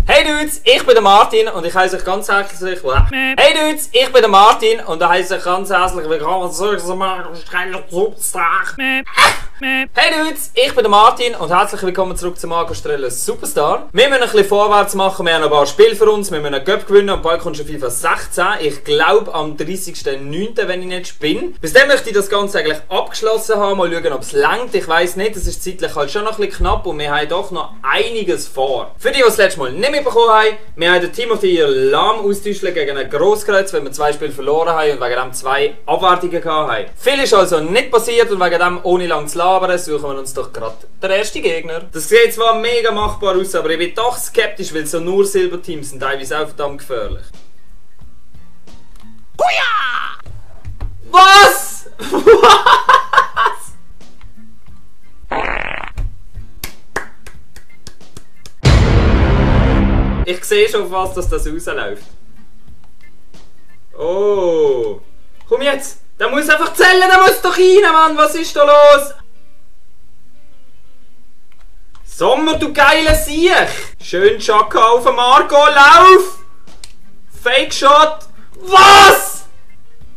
Hey Dudes, ich bin der Martin und ich heiße euch ganz herzlich Hey Dudes, ich bin der Martin und ich heiße euch ganz herzlich willkommen zu Hey Dudes, ich bin der Martin und herzlich willkommen zurück zu Marco Streller Superstar. Wir müssen ein bisschen vorwärts machen, wir haben ein paar Spiele für uns, wir müssen einen Cup gewinnen und bald kommt schon FIFA 16. Ich glaube am 30.09., wenn ich nicht spinne. Bis dann möchte ich das Ganze eigentlich abgeschlossen haben, mal schauen, ob es langt. Ich weiss nicht, es ist zeitlich halt schon noch ein bisschen knapp und wir haben doch noch einiges vor. Für die, die das letzte Mal nicht mitbekommen haben, wir haben den Team of the Year Lahm austauschen gegen einen Grosskreuz, weil wir 2 Spiele verloren haben und wegen dem 2 Abwartungen gehabt haben. Viel ist also nicht passiert und wegen dem ohne lang zu labern, suchen wir uns doch gerade den ersten Gegner. Das sieht zwar mega machbar aus, aber ich bin doch skeptisch, weil so nur Silberteams sind teilweise auch verdammt gefährlich. Huja! Was? Was? Ich sehe schon fast, dass das rausläuft. Oh. Komm jetzt! Der muss einfach zählen, der muss doch rein, Mann! Was ist da los? Sommer, du geile Siech! Schön Chaka auf den Marco, lauf! Fake Shot! Was?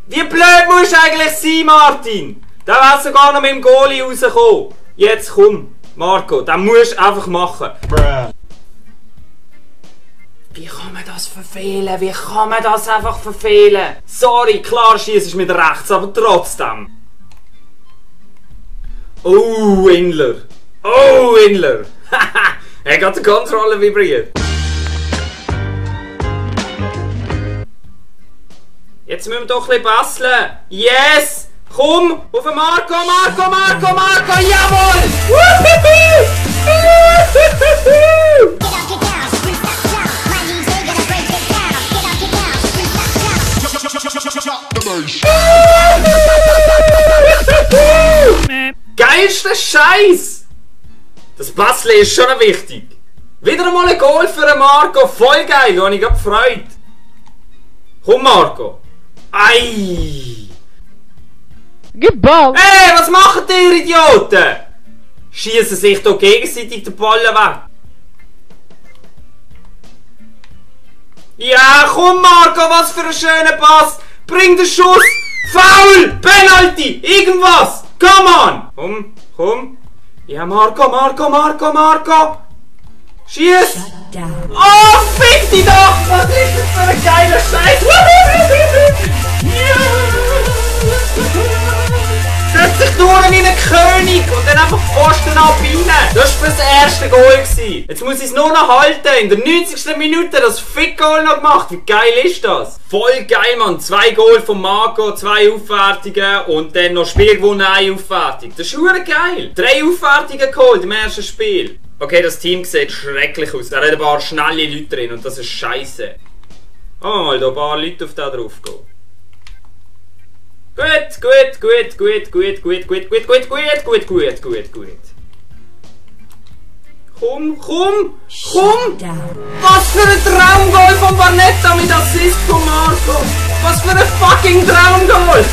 Wie blöd musst du eigentlich sein, Martin? Der wäre sogar noch mit dem Goalie rausgekommen. Jetzt komm, Marco, den musst du einfach machen. Bruh. Wie kann man das verfehlen? Wie kann man das einfach verfehlen? Sorry, klar schießt mit rechts, aber trotzdem. Oh, Inler. Oh, Inler. Haha, er hat die Kontrolle vibriert. Jetzt müssen wir doch ein bisschen basteln. Yes! Komm! Auf den Marco, Marco, Marco, Marco! Jawohl! Geilster Scheiß! Das Basteln ist schon wichtig. Wieder einmal ein Goal für den Marco. Voll geil, da habe ich gerade gefreut. Komm, Marco. Ei! Gib Ball! Hey, was macht ihr Idioten? Schießen sich hier gegenseitig den Ball weg. Ja, komm, Marco, was für ein schöner Pass. Bring den Schuss. Foul! Penalty! Irgendwas! Come on! Komm, komm. Ja, Marco, Marco, Marco, Marco! Schieß! Oh, fick dich doch! Was ist das für ein geiler Scheiß? Setz dich durch wie ein König und dann einfach Pfosten ab rein. Das war das erste Goal. Jetzt muss ich es nur noch halten. In der 90. Minute das Fick-Goal noch gemacht. Wie geil ist das? Voll geil, Mann. 2 Goal von Marco, 2 Aufwertungen und dann noch Spiel gewonnen, 1 Aufwertung. Das ist verdammt geil. 3 Aufwertungen geholt im ersten Spiel. Okay, das Team sieht schrecklich aus. Da hat ein paar schnelle Leute drin und das ist scheiße. Oh, mal da ein paar Leute auf da drauf gehen. Gut, gut, gut, gut, gut, gut, gut, gut, gut, gut, gut, gut, gut, gut. Komm, komm, komm! Was für ein Traumgoal von Barnetta mit Assist von Marco! Was für ein fucking Traumgoal!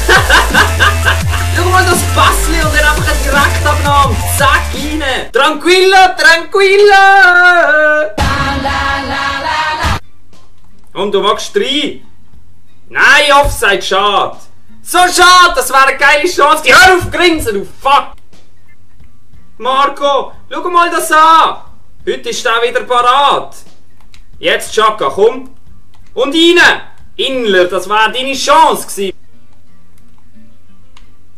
Schau mal das Passli und dann einfach eine Direktabnahme! Zack, rein! Tranquilla, tranquilla! Und du magst 3! Nein, Offside, schade! So schade, das wäre eine geile Chance! Hör auf grinsen, du Fuck! Marco, schau mal das an! Heute ist der wieder parat! Jetzt Chaka, komm! Und rein! Inler, das wäre deine Chance gewesen!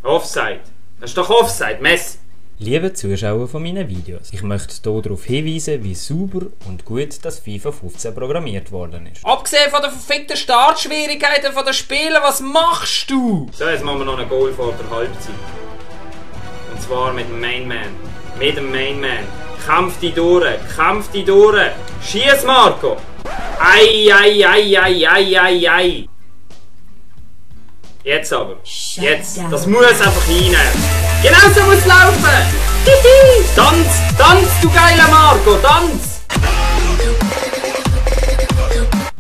Offside. Das ist doch Offside, Messi! Liebe Zuschauer von meinen Videos, ich möchte hier darauf hinweisen, wie sauber und gut das FIFA 15 programmiert worden ist. Abgesehen von den verfickten Startschwierigkeiten der Spiele, was machst du? So, jetzt machen wir noch ein Goal vor der Halbzeit. Und zwar mit dem Mainman. Mit dem Mainman. Kämpf dich durch, kämpf dich durch. Schieß, Marco! Ei, ei, ei, ei, ei, ei, ei. Jetzt aber. Jetzt. Das muss einfach rein. Genau so muss es laufen. Tanz, tanz, du geiler Marco, tanz.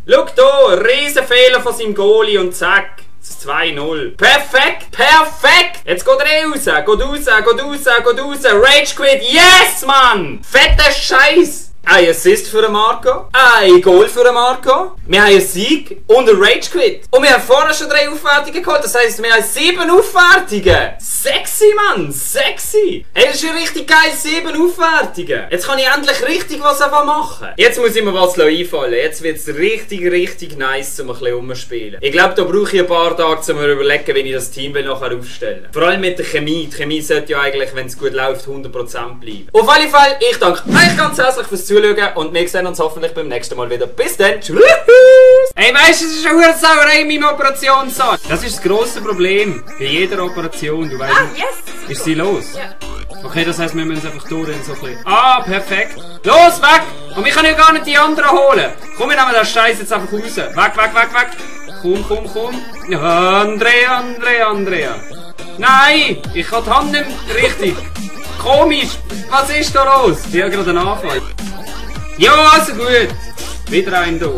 Schau hier, Riesenfehler von seinem Goalie und zack. Das 2-0. Perfekt! Perfekt! Jetzt geht er raus! Geht raus! Rage Quit! Yes, Mann! Fetter Scheiß! Ein Assist für den Marco, ein Goal für den Marco, wir haben einen Sieg und einen Rage Quit. Und wir haben vorher schon 3 Aufwertungen geholt, das heisst, wir haben 7 Aufwertungen. Sexy, Mann, sexy. Hey, das ist ja richtig geil, 7 Aufwertungen. Jetzt kann ich endlich richtig was machen. Jetzt muss ich mir was einfallen. Jetzt wird es richtig nice, um ein bisschen rumzuspielen. Ich glaube, da brauche ich ein paar Tage, um mir überlegen, wie ich das Team nachher aufstellen will. Vor allem mit der Chemie. Die Chemie sollte ja eigentlich, wenn es gut läuft, 100% bleiben. Auf jeden Fall, ich danke euch ganz herzlich fürs Zuschauen und wir sehen uns hoffentlich beim nächsten Mal wieder. Bis dann, tschüss! Ey, weißt du, es ist eine Sauerei in meinem Operationssaal. Das ist das grosse Problem bei jeder Operation. Du weißt nicht, ist sie los? Ja. Okay, das heisst, wir müssen einfach durch so ein bisschen. Ah, perfekt. Los, weg! Und wir können ja gar nicht die anderen holen. Komm, wir nehmen das Scheiß jetzt einfach raus. Weg! Komm. Ja, Andrea. Nein! Ich kann die Hand nicht richtig. Komisch! Was ist da los? Ich habe gerade einen Anfall. Ja, also gut. Wieder ein da.